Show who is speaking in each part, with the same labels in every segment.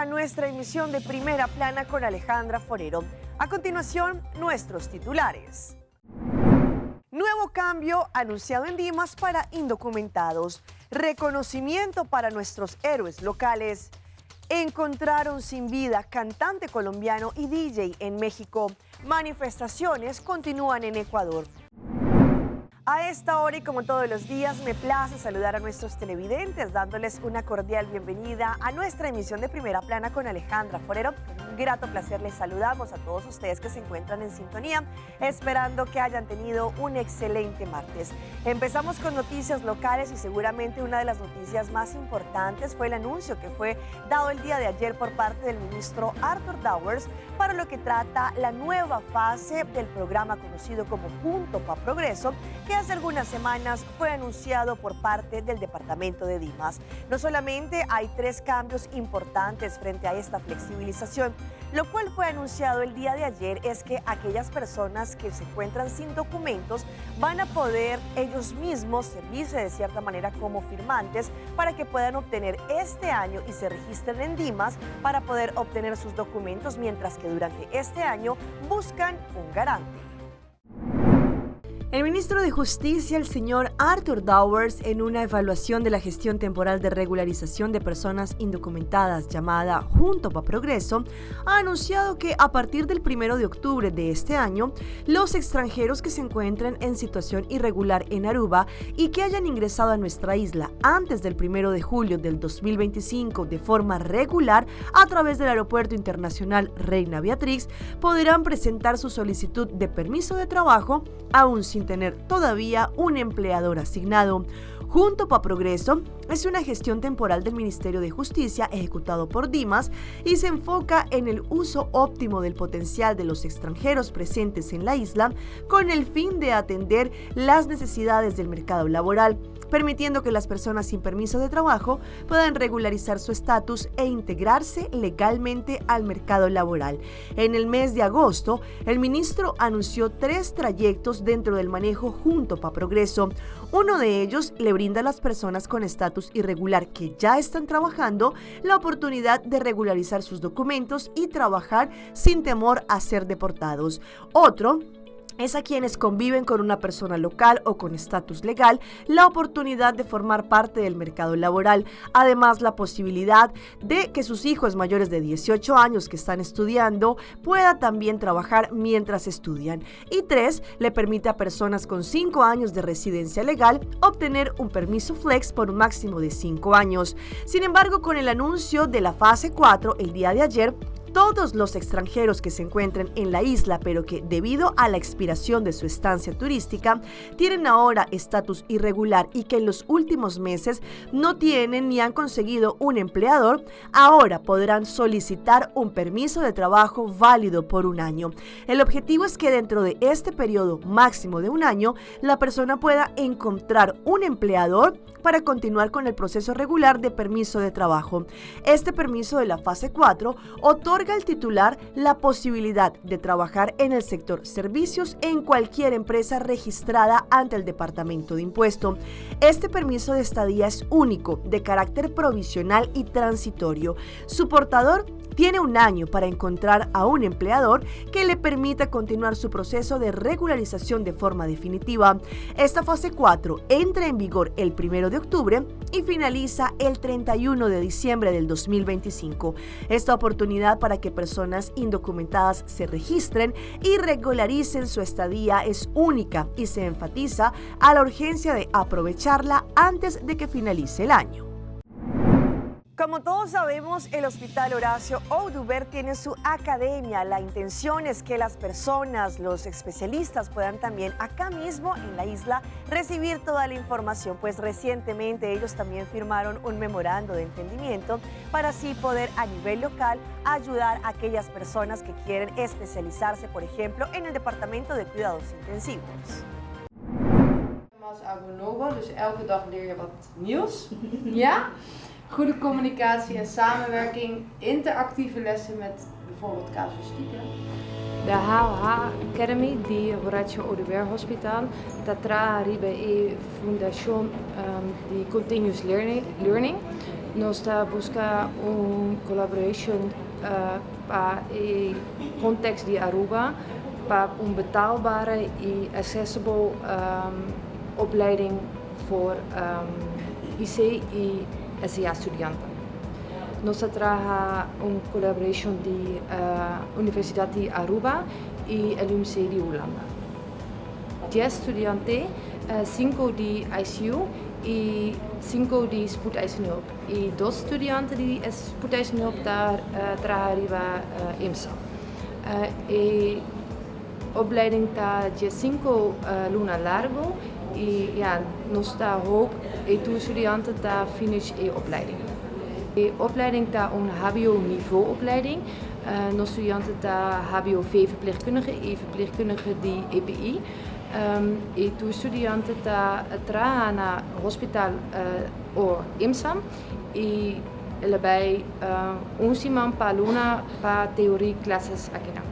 Speaker 1: nuestra emisión de Primera Plana con Alejandra Forero. A continuación, nuestros titulares. Nuevo cambio anunciado en Dimas para indocumentados. Reconocimiento para nuestros héroes locales. Encontraron sin vida cantante colombiano y DJ en México. Manifestaciones continúan en Ecuador. A esta hora y como todos los días me place saludar a nuestros televidentes dándoles una cordial bienvenida a nuestra emisión de Primera Plana con Alejandra Forero. Con un grato placer les saludamos a todos ustedes que se encuentran en sintonía, esperando que hayan tenido un excelente martes. Empezamos con noticias locales y seguramente una de las noticias más importantes fue el anuncio que fue dado el día de ayer por parte del ministro Arthur Dowers para lo que trata la nueva fase del programa conocido como Punto Pa Progreso, que hace algunas semanas fue anunciado por parte del departamento de Dimas. No solamente hay tres cambios importantes frente a esta flexibilización, lo cual fue anunciado el día de ayer es que aquellas personas que se encuentran sin documentos van a poder ellos mismos servirse de cierta manera como firmantes para que puedan obtener este año y se registren en Dimas para poder obtener sus documentos, mientras que durante este año buscan un garante. El ministro de Justicia, el señor Arthur Dowers, en una evaluación de la gestión temporal de regularización de personas indocumentadas llamada Junto pa Progreso, ha anunciado que a partir del 1 de octubre de este año, los extranjeros que se encuentren en situación irregular en Aruba y que hayan ingresado a nuestra isla antes del 1 de julio del 2025 de forma regular a través del Aeropuerto Internacional Reina Beatrix, podrán presentar su solicitud de permiso de trabajo aún sin tener todavía un empleador asignado. Junto pa Progreso es una gestión temporal del Ministerio de Justicia ejecutado por Dimas y se enfoca en el uso óptimo del potencial de los extranjeros presentes en la isla con el fin de atender las necesidades del mercado laboral, permitiendo que las personas sin permiso de trabajo puedan regularizar su estatus e integrarse legalmente al mercado laboral. En el mes de agosto, el ministro anunció tres trayectos dentro del manejo Junto pa Progreso. Uno de ellos le brinda a las personas con estatus irregular que ya están trabajando la oportunidad de regularizar sus documentos y trabajar sin temor a ser deportados. Otro es a quienes conviven con una persona local o con estatus legal la oportunidad de formar parte del mercado laboral. Además, la posibilidad de que sus hijos mayores de 18 años que están estudiando pueda también trabajar mientras estudian. Y tres, le permite a personas con 5 años de residencia legal obtener un permiso flex por un máximo de 5 años. Sin embargo, con el anuncio de la fase 4 el día de ayer, todos los extranjeros que se encuentren en la isla, pero que debido a la expiración de su estancia turística, tienen ahora estatus irregular y que en los últimos meses no tienen ni han conseguido un empleador, ahora podrán solicitar un permiso de trabajo válido por un año. El objetivo es que dentro de este periodo máximo de un año, la persona pueda encontrar un empleador para continuar con el proceso regular de permiso de trabajo. Este permiso de la fase 4 otorga al titular la posibilidad de trabajar en el sector servicios en cualquier empresa registrada ante el Departamento de Impuesto. Este permiso de estadía es único, de carácter provisional y transitorio. Su portador tiene un año para encontrar a un empleador que le permita continuar su proceso de regularización de forma definitiva. Esta fase 4 entra en vigor el 1 de octubre y finaliza el 31 de diciembre del 2025. Esta oportunidad para que personas indocumentadas se registren y regularicen su estadía es única y se enfatiza a la urgencia de aprovecharla antes de que finalice el año. Como todos sabemos, el Hospital Horacio Oduber tiene su academia. La intención es que las personas, los especialistas puedan también acá mismo en la isla recibir toda la información, pues recientemente ellos también firmaron un memorando de entendimiento para así poder a nivel local ayudar a aquellas personas que quieren especializarse, por ejemplo, en el departamento de cuidados intensivos.
Speaker 2: Algo nobo, dus elke dag leer je wat nieuws. Ja? Goede communicatie en samenwerking, interactieve lessen met bijvoorbeeld casuïstieken.
Speaker 3: De HOH Academy di Horatio Oduber Hospital ta traha riba e fundacion di Continuous Learning. Nos ta busca un collaboration pa e context di Aruba pa un betaalbare y accessible opleiding voor IC y SEH studianten. Nos ta traha un collaboration di Universidad di Aruba y LUMC di Hulanda. Dies studiante, cinco di ICU y cinco di Spoedeisende Hulp. Y dos studiante di Spoedeisende Hulp ta traha riba IMSA. E opleiding ta diescinco luna largo y ya nos ta hoop e tur studiante ta finish e opleiding. E opleiding ta un hbo niveau opleiding. Nos studiante ta hbo V-verpleegkundige y verpleegkundige di EPI. E tur studiante ta traha na hospital o IMSA y el a bay un siman pa luna pa teorie clases akinan.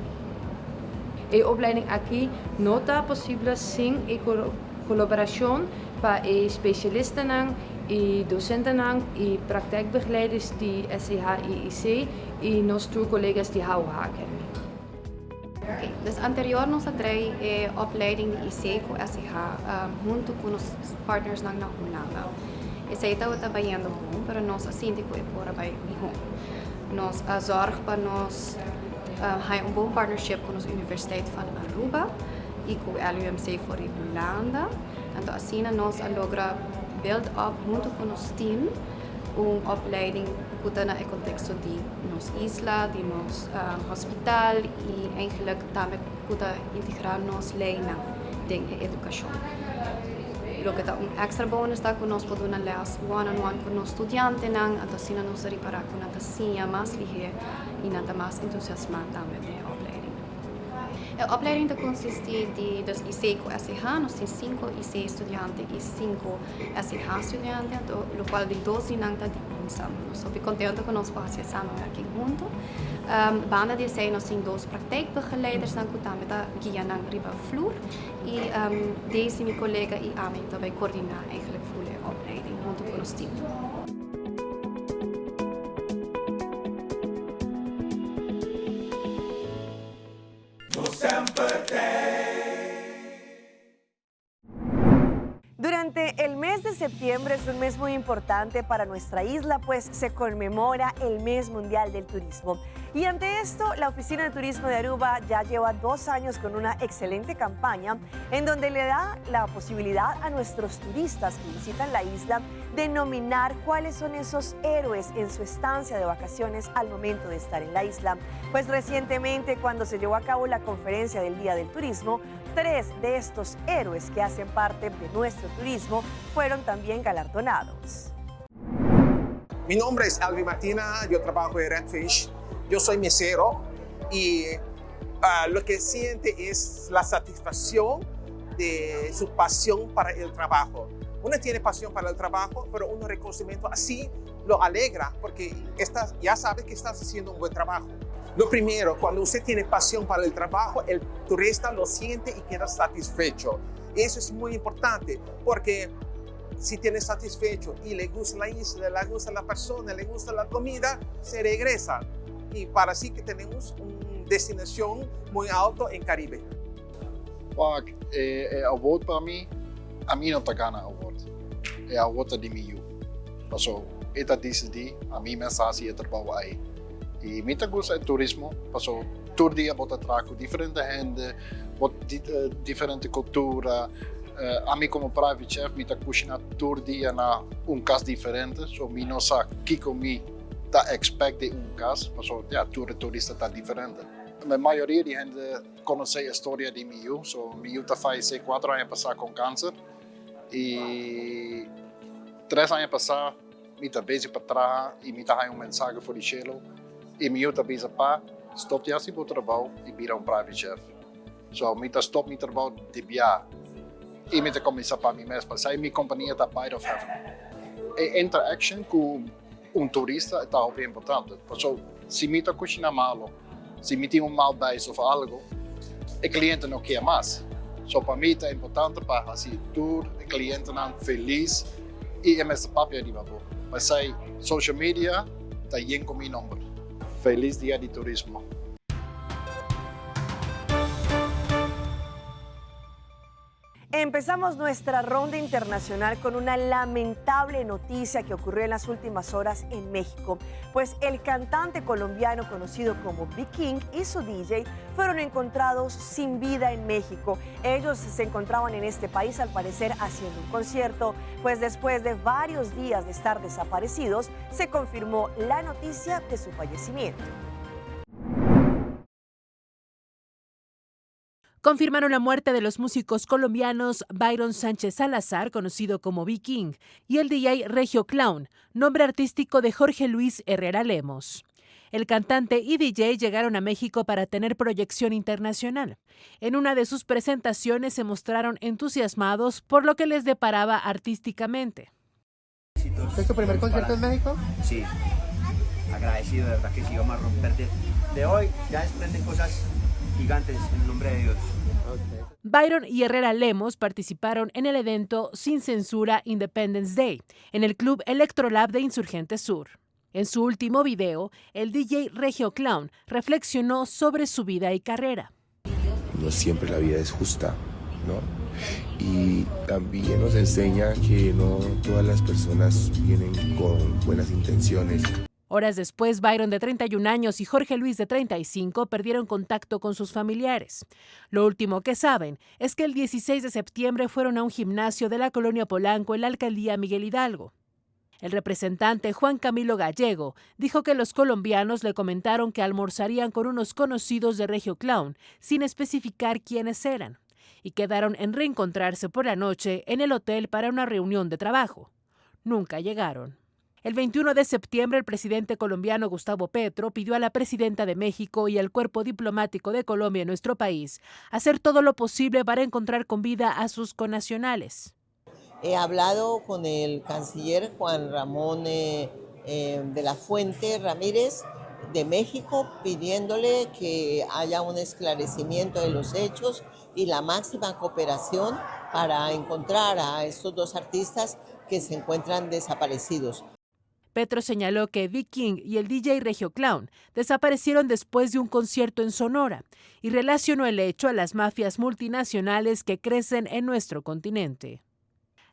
Speaker 3: E opleiding aki no ta posible sin e colaboracion pa e specialistanan y docentenan y praktijkbegeleiders di SEH y IC y nos tur colegas di HOH Academy.
Speaker 4: Ok, dus anterior nos a drei e opleiding di IC ku SEH huntu ku nos partnersnan na Hulanda. Esei tabata bayendo bon, pero nos a sinti ku e por a bai mihó. Nos a zòrg pa nos haña un bon partnership ku nos Universiteit van Aruba i ku LUMC for di Hulanda. Anto asina nos a logra build up huntu ku nos team un opleiding ku ta na e konteksto di nos isla, di nos hospital i eigenlijk tambe ku ta integrá nos leinan den e edukashon. Loke ta un èkstra bonus ta ku nos por duna lès one on one ku nos studiantenan, anto asina nos ta ripará ku nan ta siña mas lihé i nan ta mas entusiasmá tambe den e opleiding. E opleiding ta konsistí di dos IC ku SEH, nos tin sinku IC studiante i sinku SEH studiante, anto lokual di dos di nan ta di IMSA. Nos hopi kontento ku nos por hasi e samenwerking huntu. Banda di esei nos tin dos praktijkbegeleidersnan ku tambe ta guia nan riba flur i Daisy mi kolega i ami ta bai koordiná eigenlijk ful e opleiding huntu ku nos team.
Speaker 1: Durante el mes de septiembre es un mes muy importante para nuestra isla, pues se conmemora el mes mundial del turismo. Y ante esto, la Oficina de Turismo de Aruba ya lleva dos años con una excelente campaña en donde le da la posibilidad a nuestros turistas que visitan la isla de nominar cuáles son esos héroes en su estancia de vacaciones al momento de estar en la isla. Pues recientemente, cuando se llevó a cabo la conferencia del Día del Turismo, tres de estos héroes que hacen parte de nuestro turismo fueron también galardonados.
Speaker 5: Mi nombre es Alvin Martina, yo trabajo en Redfish, yo soy mesero y lo que siente es la satisfacción de su pasión para el trabajo. Uno tiene pasión para el trabajo, pero un reconocimiento así lo alegra porque estás, ya sabes que estás haciendo un buen trabajo. Lo primero, cuando usted tiene pasión para el trabajo, el turista lo siente y queda satisfecho. Eso es muy importante porque si tiene satisfecho y le gusta la isla, le gusta la persona, le gusta la comida, se regresa. Y para así que tenemos una destinación muy alto en Caribe.
Speaker 6: Wak, e award pa mi, ami no ta gana award. E award ta di mi yu. Paso e ta disidí, ami mes ta hasi e trabou ei. I mi ta gusta e turismo, paso tur dia bo ta traha ku diferente hende, bo diferente kultura. Ami komo private chef mi ta kushiná tur dia na un kas diferente, so mi no sa kiko mi ta expect di un kas, paso ya tur e turista ta diferente. E mayoria di hende konosé e storia di mi yu, so mi yu ta fayesé kuater aña pasá kon kanser i tres aña pasá mi ta bezig pa traha i mi ta haña un mensahe for di shelu i mi yu ta bisa pa stop di hasi bo trabou i bira un private chef. So mi ta stop mi trabou di bia i mi ta kuminsá pa mi mes, pasei mi kompania ta Bite of Heaven. E interaction ku un turista ta hopi importante, paso si mi ta kushiná malo, si mi tin un mal bijs of algo, e cliente no kier mas. So pa mi ta importante pa haci tur e clientenan feliz. I e mester papia riba bo. P'esei social media ta yen ku mi nomber. Felis dia di turismo.
Speaker 1: Empezamos nuestra ronda internacional con una lamentable noticia que ocurrió en las últimas horas en México, pues el cantante colombiano conocido como Big King y su DJ fueron encontrados sin vida en México. Ellos se encontraban en este país al parecer haciendo un concierto, pues después de varios días de estar desaparecidos, se confirmó la noticia de su fallecimiento.
Speaker 7: Confirmaron la muerte de los músicos colombianos Byron Sánchez Salazar, conocido como B. King, y el DJ Regio Clown, nombre artístico de Jorge Luis Herrera Lemos. El cantante y DJ llegaron a México para tener proyección internacional. En una de sus presentaciones se mostraron entusiasmados por lo que les deparaba artísticamente.
Speaker 8: ¿Es tu primer concierto en México?
Speaker 9: Sí, agradecido, de verdad que sí, vamos a romper de, hoy, ya desprenden cosas gigantes en el nombre de Dios.
Speaker 7: Byron y Herrera Lemos participaron en el evento Sin Censura Independence Day en el Club Electrolab de Insurgente Sur. En su último video, el DJ Regio Clown reflexionó sobre su vida y carrera.
Speaker 10: No siempre la vida es justa, ¿no? Y también nos enseña que no todas las personas vienen con buenas intenciones.
Speaker 7: Horas después, Byron de 31 años y Jorge Luis de 35 perdieron contacto con sus familiares. Lo último que saben es que el 16 de septiembre fueron a un gimnasio de la colonia Polanco en la alcaldía Miguel Hidalgo. El representante Juan Camilo Gallego dijo que los colombianos le comentaron que almorzarían con unos conocidos de Regio Clown, sin especificar quiénes eran, y quedaron en reencontrarse por la noche en el hotel para una reunión de trabajo. Nunca llegaron. El 21 de septiembre, el presidente colombiano Gustavo Petro pidió a la presidenta de México y al cuerpo diplomático de Colombia en nuestro país hacer todo lo posible para encontrar con vida a sus connacionales.
Speaker 11: He hablado con el canciller Juan Ramón eh, eh, de la Fuente Ramírez de México pidiéndole que haya un esclarecimiento de los hechos y la máxima cooperación para encontrar a estos dos artistas que se encuentran desaparecidos.
Speaker 7: Petro señaló que Vic King y el DJ Regio Clown desaparecieron después de un concierto en Sonora y relacionó el hecho a las mafias multinacionales que crecen en nuestro continente.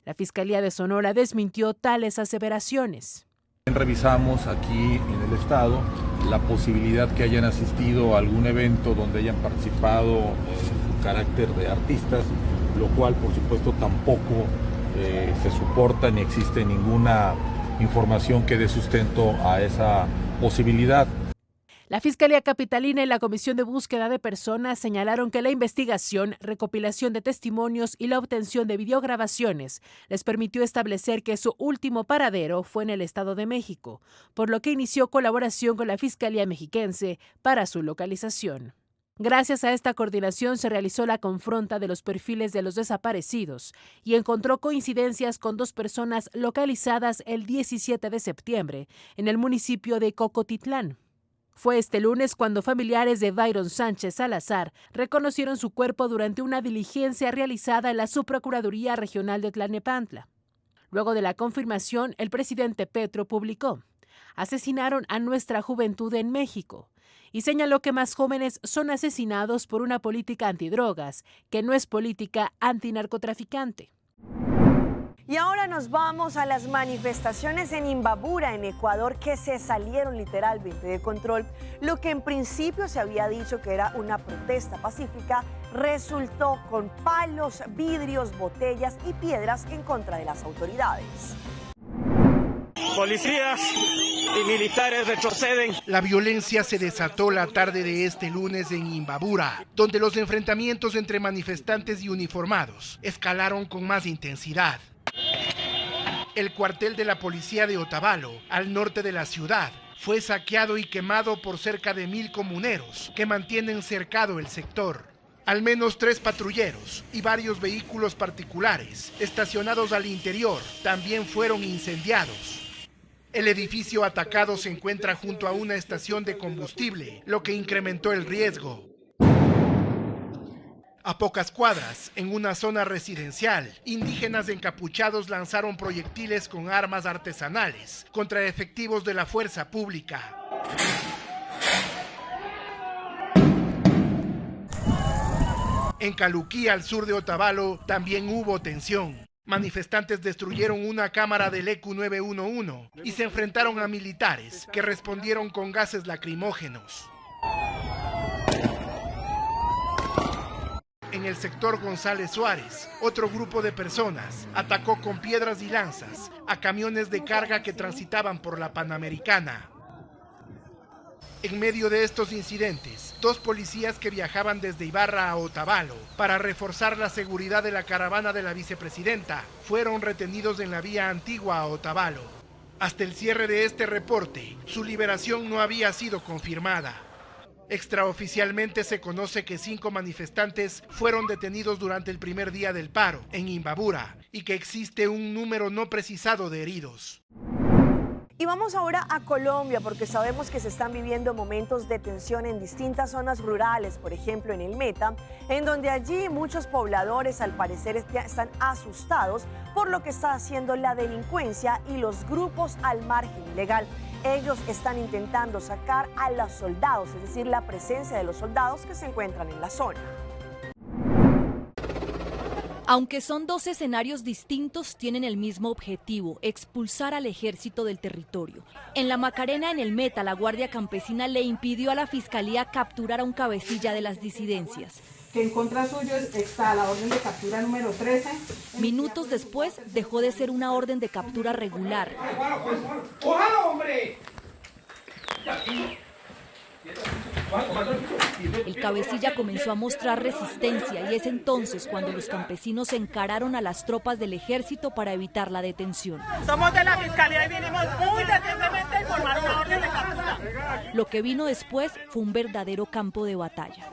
Speaker 7: La Fiscalía de Sonora desmintió tales aseveraciones.
Speaker 12: Revisamos aquí en el estado la posibilidad que hayan asistido a algún evento donde hayan participado en su carácter de artistas, lo cual por supuesto tampoco eh, se soporta ni existe ninguna información que dé sustento a esa posibilidad.
Speaker 7: La Fiscalía Capitalina y la Comisión de Búsqueda de Personas señalaron que la investigación, recopilación de testimonios y la obtención de videograbaciones les permitió establecer que su último paradero fue en el Estado de México, por lo que inició colaboración con la Fiscalía Mexiquense para su localización. Gracias a esta coordinación se realizó la confronta de los perfiles de los desaparecidos y encontró coincidencias con dos personas localizadas el 17 de septiembre en el municipio de Cocotitlán. Fue este lunes cuando familiares de Byron Sánchez Salazar reconocieron su cuerpo durante una diligencia realizada en la Subprocuraduría Regional de Tlalnepantla. Luego de la confirmación, el presidente Petro publicó: Asesinaron a nuestra juventud en México y señaló que más jóvenes son asesinados por una política antidrogas, que no es política antinarcotraficante.
Speaker 1: Y ahora nos vamos a las manifestaciones en Imbabura, en Ecuador, que se salieron literalmente de control. Lo que en principio se había dicho que era una protesta pacífica, resultó con palos, vidrios, botellas y piedras en contra de las autoridades.
Speaker 13: Policías y militares retroceden.
Speaker 14: La violencia se desató la tarde de este lunes en Imbabura, donde los enfrentamientos entre manifestantes y uniformados escalaron con más intensidad. El cuartel de la policía de Otavalo, al norte de la ciudad, fue saqueado y quemado por cerca de mil comuneros que mantienen cercado el sector. Al menos tres patrulleros y varios vehículos particulares estacionados al interior también fueron incendiados. El edificio atacado se encuentra junto a una estación de combustible, lo que incrementó el riesgo. A pocas cuadras, en una zona residencial, indígenas encapuchados lanzaron proyectiles con armas artesanales contra efectivos de la fuerza pública. En Caluquí, al sur de Otavalo, también hubo tensión. Manifestantes destruyeron una cámara del EQ 911 y se enfrentaron a militares que respondieron con gases lacrimógenos. En el sector González Suárez, otro grupo de personas atacó con piedras y lanzas a camiones de carga que transitaban por la Panamericana. En medio de estos incidentes, dos policías que viajaban desde Ibarra a Otavalo para reforzar la seguridad de la caravana de la vicepresidenta fueron retenidos en la vía antigua a Otavalo. Hasta el cierre de este reporte, su liberación no había sido confirmada. Extraoficialmente se conoce que cinco manifestantes fueron detenidos durante el primer día del paro en Imbabura y que existe un número no precisado de heridos.
Speaker 1: Y vamos ahora a Colombia porque sabemos que se están viviendo momentos de tensión en distintas zonas rurales, por ejemplo en el Meta, en donde allí muchos pobladores al parecer están asustados por lo que está haciendo la delincuencia y los grupos al margen ilegal. Ellos están intentando sacar a los soldados, es decir, la presencia de los soldados que se encuentran en la zona.
Speaker 15: Aunque son dos escenarios distintos, tienen el mismo objetivo, expulsar al ejército del territorio. En la Macarena, en el Meta, la Guardia Campesina le impidió a la Fiscalía capturar a un cabecilla de las disidencias.
Speaker 16: Que en contra suyo está la orden de captura número 13.
Speaker 15: Minutos después, dejó de ser una orden de captura regular.
Speaker 17: ¡Cójalo, hombre!
Speaker 15: El cabecilla comenzó a mostrar resistencia y es entonces cuando los campesinos encararon a las tropas del ejército para evitar la detención.
Speaker 17: Somos de la fiscalía y vinimos muy decentemente a informar una orden de captura.
Speaker 15: Lo que vino después fue un verdadero campo de batalla.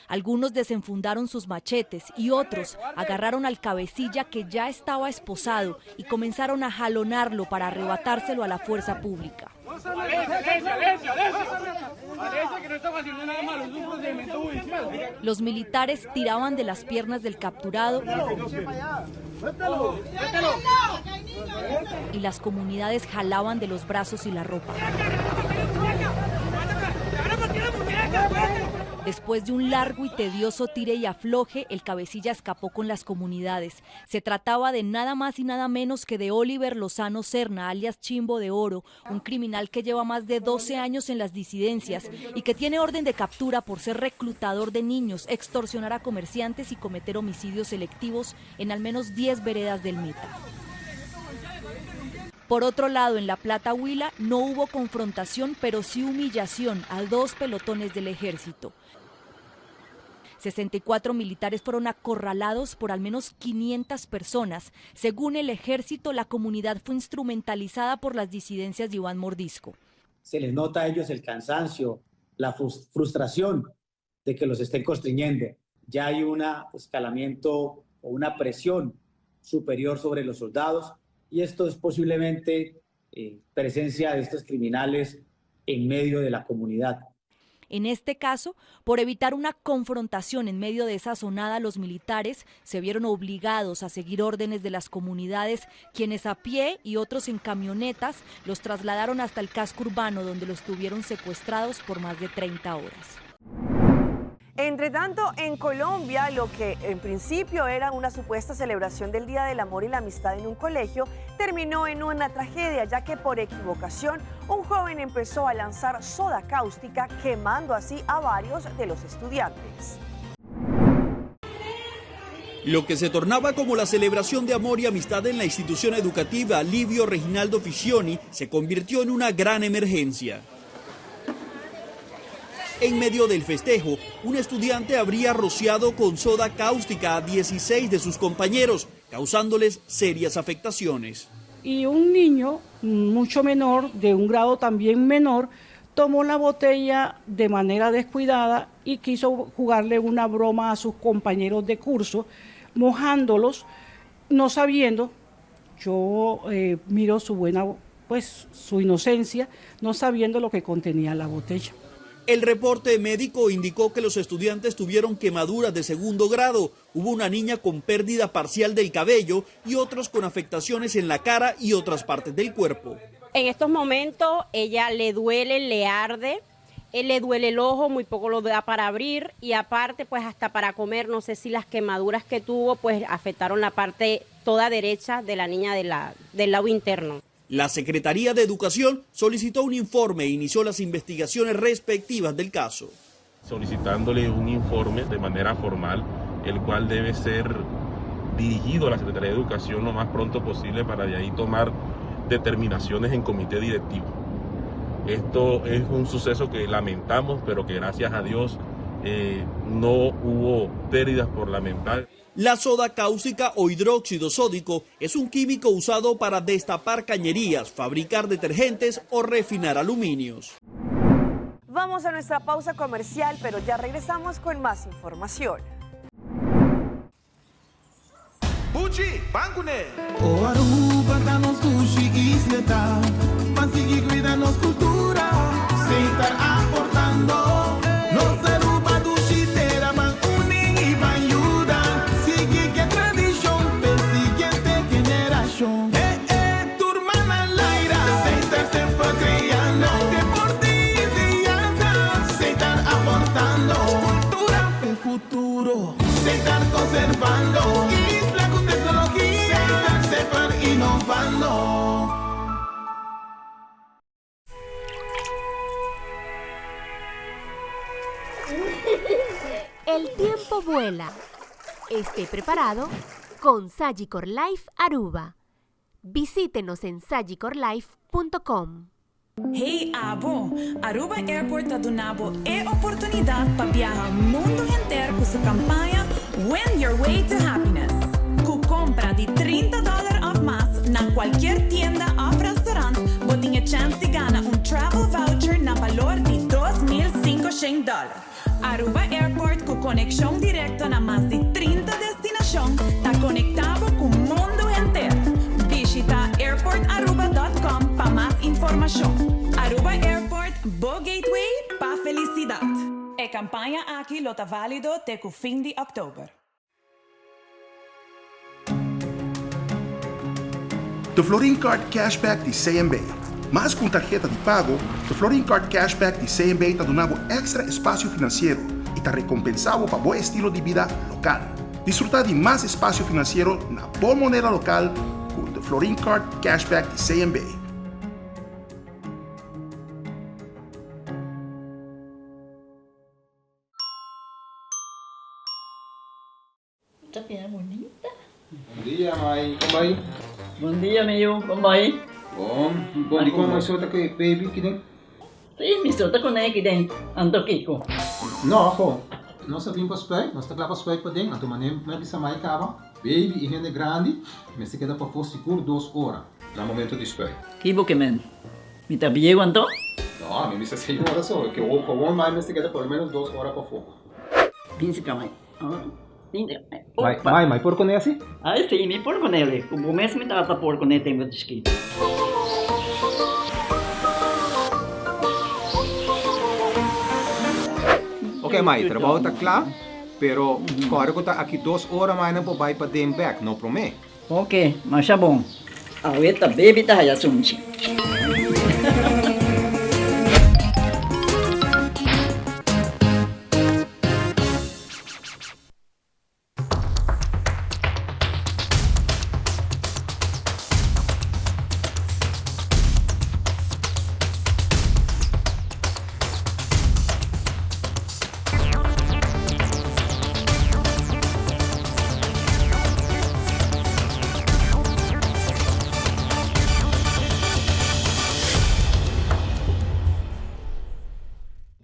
Speaker 15: Algunos desenfundaron sus machetes y otros agarraron al cabecilla que ya estaba esposado y comenzaron a jalonarlo para arrebatárselo a la fuerza pública. Los militares tiraban de las piernas del capturado y las comunidades jalaban de los brazos y la ropa. Después de un largo y tedioso tire y afloje, el cabecilla escapó con las comunidades. Se trataba de nada más y nada menos que de Oliver Lozano Serna, alias Chimbo de Oro, un criminal que lleva más de 12 años en las disidencias y que tiene orden de captura por ser reclutador de niños, extorsionar a comerciantes y cometer homicidios selectivos en al menos 10 veredas del Meta. Por otro lado, en La Plata Huila no hubo confrontación, pero sí humillación a dos pelotones del ejército. 64 militares fueron acorralados por al menos 500 personas. Según el ejército, la comunidad fue instrumentalizada por las disidencias de Iván Mordisco.
Speaker 18: Se les nota a ellos el cansancio, la frustración de que los estén constriñendo. Ya hay un escalamiento o una presión superior sobre los soldados y esto es posiblemente presencia de estos criminales en medio de la comunidad.
Speaker 15: En este caso, por evitar una confrontación en medio de esa zonada, los militares se vieron obligados a seguir órdenes de las comunidades, quienes a pie y otros en camionetas los trasladaron hasta el casco urbano, donde los tuvieron secuestrados por más de 30 horas.
Speaker 1: Entre tanto, en Colombia, lo que en principio era una supuesta celebración del Día del Amor y la Amistad en un colegio, terminó en una tragedia, ya que por equivocación un joven empezó a lanzar soda cáustica, quemando así a varios de los estudiantes.
Speaker 19: Lo que se tornaba como la celebración de amor y amistad en la institución educativa Livio Reginaldo Fischioni se convirtió en una gran emergencia. En medio del festejo, un estudiante habría rociado con soda cáustica a 16 de sus compañeros, causándoles serias afectaciones.
Speaker 16: Y un niño mucho menor, de un grado también menor, tomó la botella de manera descuidada y quiso jugarle una broma a sus compañeros de curso, mojándolos, no sabiendo, yo miro su buena, pues su inocencia, no sabiendo lo que contenía la botella.
Speaker 19: El reporte médico indicó que los estudiantes tuvieron quemaduras de segundo grado. Hubo una niña con pérdida parcial del cabello y otros con afectaciones en la cara y otras partes del cuerpo.
Speaker 20: En estos momentos ella le duele, le arde, le duele el ojo, muy poco lo da para abrir y aparte pues hasta para comer, no sé si las quemaduras que tuvo pues afectaron la parte toda derecha de la niña de la, del lado interno.
Speaker 19: La Secretaría de Educación solicitó un informe e inició las investigaciones respectivas del caso.
Speaker 21: Solicitándole un informe de manera formal, el cual debe ser dirigido a la Secretaría de Educación lo más pronto posible para de ahí tomar determinaciones en comité directivo. Esto es un suceso que lamentamos, pero que gracias a Dios eh, no hubo pérdidas por lamentar.
Speaker 19: La soda cáustica o hidróxido sódico es un químico usado para destapar cañerías, fabricar detergentes o refinar aluminios.
Speaker 1: Vamos a nuestra pausa comercial, pero ya regresamos con más información.
Speaker 22: Buchi, ban kuné! O Aruba ta nos dushi isleta, Ban sigui cuida nos cultura, Setar aportando. Nos Aruba dushi tera, Ban uni y ban yuda, Sigui cu e tradicion p'e siguiente generacion. Eh eh, tur man a laira, Setar semper creando, Deporte y enseñanza, Setar aportando, Cultura p'e futuro, Setar conservando, Isla cu tecnologia, Setar semper innovando.
Speaker 23: El tiempo vuela. Esté preparado con Sagicor Life Aruba. Visítenos en sagicorlife.com.
Speaker 24: Hey abo! Aruba Airport ta duna bo e oportunidad pa biaha mundo henter cu su campaña Win Your Way to Happiness. Cu compra di 30 dollar of mas na cualkier tienda of restaurant bo tin e chance di gana un travel voucher na balor di 2500 dollar. Aruba Airport cu conexion directo na mas di 30 destinacion ta conecta bo cu mundo henter. Bishita airportaruba.com pa mas informacion. Aruba Airport, bo gateway pa felicidad. E campaña aki lo ta valido te cu fin di october.
Speaker 25: The Florin Card Cashback di CMB. Mas ku un tarheta di pago, The Florin Card Cashback di CMB ta duna bo èkstra espasio finansiero i ta rekompensá bo pa bo estilo di bida lokal. Disfrutá di mas espasio finansiero na bo moneda lokal ku The Florin Card Cashback di CMB.
Speaker 26: Ta bira bunita.
Speaker 27: Bon dia mai, kon bai?
Speaker 26: Bon dia mi yu, kon bai?
Speaker 27: Bon, bon di kon mai so ta ku e baby kiden?
Speaker 26: Si, mi so ta kuné kiden, anto kiko?
Speaker 27: No, ho, nos a bin pa spuit, nos ta kla pa spuit paden, anto manera mi a bisa mai kaba, baby i hende grandi mester keda pafó sigur dos ora na momento di spuit.
Speaker 26: Kibo ke men? Mi ta bieu anto?
Speaker 27: No, mi bisa seis ora so, ke gewoon mai mester keda por lo menos dos ora pafó.
Speaker 26: Binsi ka mai.
Speaker 27: Mai, mai, mai por kuné asi?
Speaker 26: Ai si, mi por kuné li. Ku bo mes mi tata por kuné tempu di chikitu.
Speaker 27: Ok mai, trabou ta kla, pero kòrda ku ta aki dos ora mai nan por bai paden bèk, no promé.
Speaker 26: Ok, masha bon. Awe ta baby ta haya sunchi.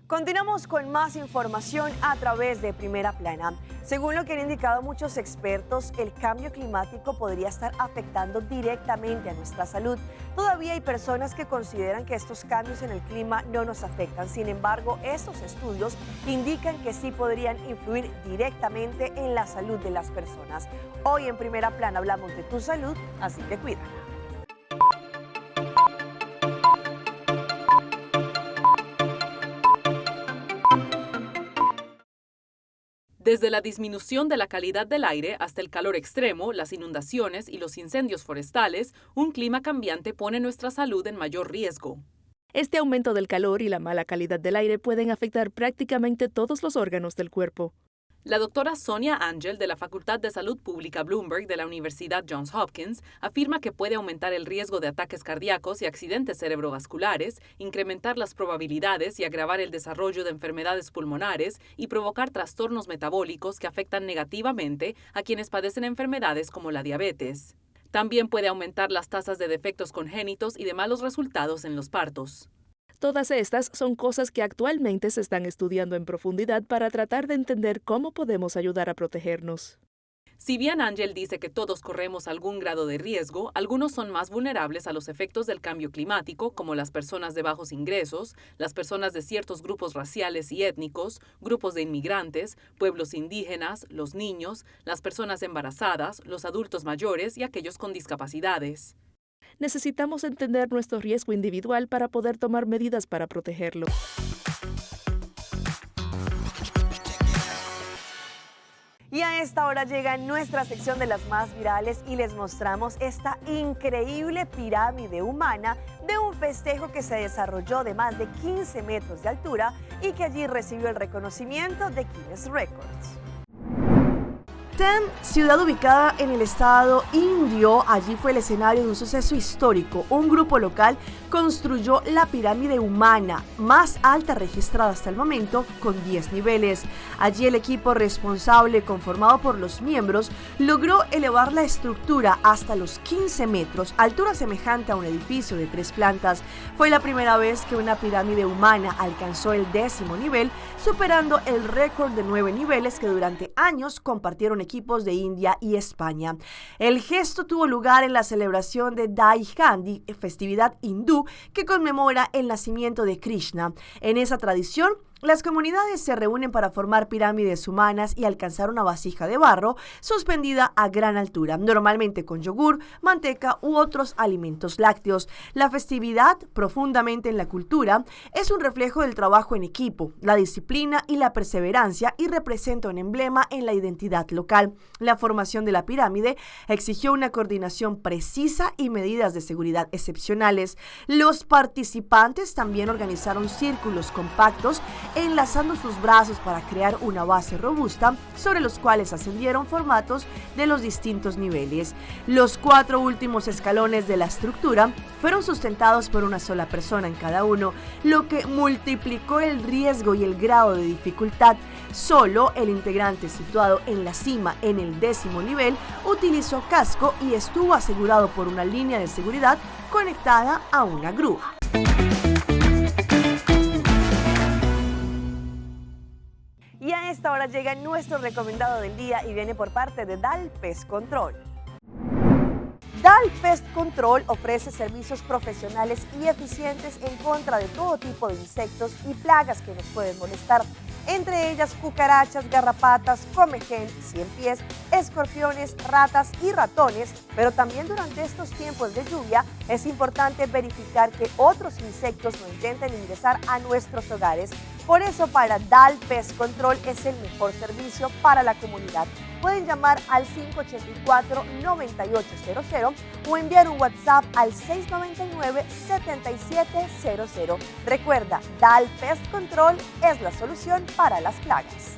Speaker 1: Continuamos con más información a través de Primera Plana. Según lo que han indicado muchos expertos, el cambio climático podría estar afectando directamente a nuestra salud. Todavía hay personas que consideran que estos cambios en el clima no nos afectan. Sin embargo, estos estudios indican que sí podrían influir directamente en la salud de las personas. Hoy en Primera Plana hablamos de tu salud, así que cuídala.
Speaker 2: Desde la disminución de la calidad del aire hasta el calor extremo, las inundaciones y los incendios forestales, un clima cambiante pone nuestra salud en mayor riesgo.
Speaker 3: Este aumento del calor y la mala calidad del aire pueden afectar prácticamente todos los órganos del cuerpo.
Speaker 2: La doctora Sonia Angel de la Facultad de Salud Pública Bloomberg de la Universidad Johns Hopkins afirma que puede aumentar el riesgo de ataques cardíacos y accidentes cerebrovasculares, incrementar las probabilidades y agravar el desarrollo de enfermedades pulmonares y provocar trastornos metabólicos que afectan negativamente a quienes padecen enfermedades como la diabetes. También puede aumentar las tasas de defectos congénitos y de malos resultados en los partos.
Speaker 3: Todas estas son cosas que actualmente se están estudiando en profundidad para tratar de entender cómo podemos ayudar a protegernos.
Speaker 2: Si bien Angel dice que todos corremos algún grado de riesgo, algunos son más vulnerables a los efectos del cambio climático, como las personas de bajos ingresos, las personas de ciertos grupos raciales y étnicos, grupos de inmigrantes, pueblos indígenas, los niños, las personas embarazadas, los adultos mayores y aquellos con discapacidades.
Speaker 3: Necesitamos entender nuestro riesgo individual para poder tomar medidas para protegerlo.
Speaker 1: Y a esta hora llega nuestra sección de las más virales y les mostramos esta increíble pirámide humana de un festejo que se desarrolló de más de 15 metros de altura y que allí recibió el reconocimiento de Guinness Records. Ten, ciudad ubicada en el estado indio, allí fue el escenario de un suceso histórico. Un grupo local construyó la pirámide humana más alta registrada hasta el momento, con 10 niveles. Allí el equipo responsable, conformado por los miembros, logró elevar la estructura hasta los 15 metros, altura semejante a un edificio de 3 plantas. Fue la primera vez que una pirámide humana alcanzó el 10º nivel, superando el récord de 9 niveles que durante años compartieron equipos de India y España. El gesto tuvo lugar en la celebración de Dahi Handi, festividad hindú que conmemora el nacimiento de Krishna. En esa tradición, las comunidades se reúnen para formar pirámides humanas y alcanzar una vasija de barro suspendida a gran altura, normalmente con yogur, manteca u otros alimentos lácteos. La festividad, profundamente en la cultura, es un reflejo del trabajo en equipo, la disciplina y la perseverancia y representa un emblema en la identidad local. La formación de la pirámide exigió una coordinación precisa y medidas de seguridad excepcionales. Los participantes también organizaron círculos compactos, enlazando sus brazos para crear una base robusta sobre los cuales ascendieron formatos de los distintos niveles. Los 4 últimos escalones de la estructura fueron sustentados por una sola persona en cada uno, lo que multiplicó el riesgo y el grado de dificultad. Solo el integrante situado en la cima, en el 10º nivel, utilizó casco y estuvo asegurado por una línea de seguridad conectada a una grúa. Y a esta hora llega nuestro recomendado del día y viene por parte de Dal Pest Control. Dal Pest Control ofrece servicios profesionales y eficientes en contra de todo tipo de insectos y plagas que nos pueden molestar, entre ellas cucarachas, garrapatas, comején, ciempiés, escorpiones, ratas y ratones, pero también durante estos tiempos de lluvia es importante verificar que otros insectos no intenten ingresar a nuestros hogares. Por eso para Dal Pest Control es el mejor servicio para la comunidad. Pueden llamar al 584-9800 o enviar un WhatsApp al 699-7700. Recuerda, Dal Pest Control es la solución para las plagas.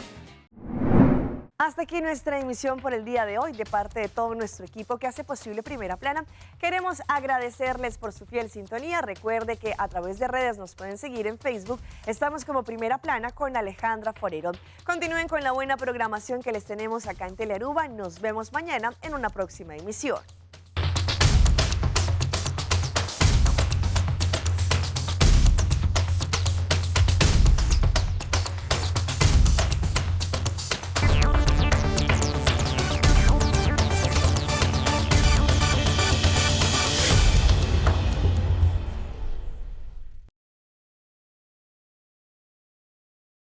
Speaker 1: Hasta aquí nuestra emisión por el día de hoy. De parte de todo nuestro equipo que hace posible Primera Plana, queremos agradecerles por su fiel sintonía. Recuerde que a través de redes nos pueden seguir en Facebook. Estamos como Primera Plana con Alejandra Forero. Continúen con la buena programación que les tenemos acá en Telearuba. Nos vemos mañana en una próxima emisión.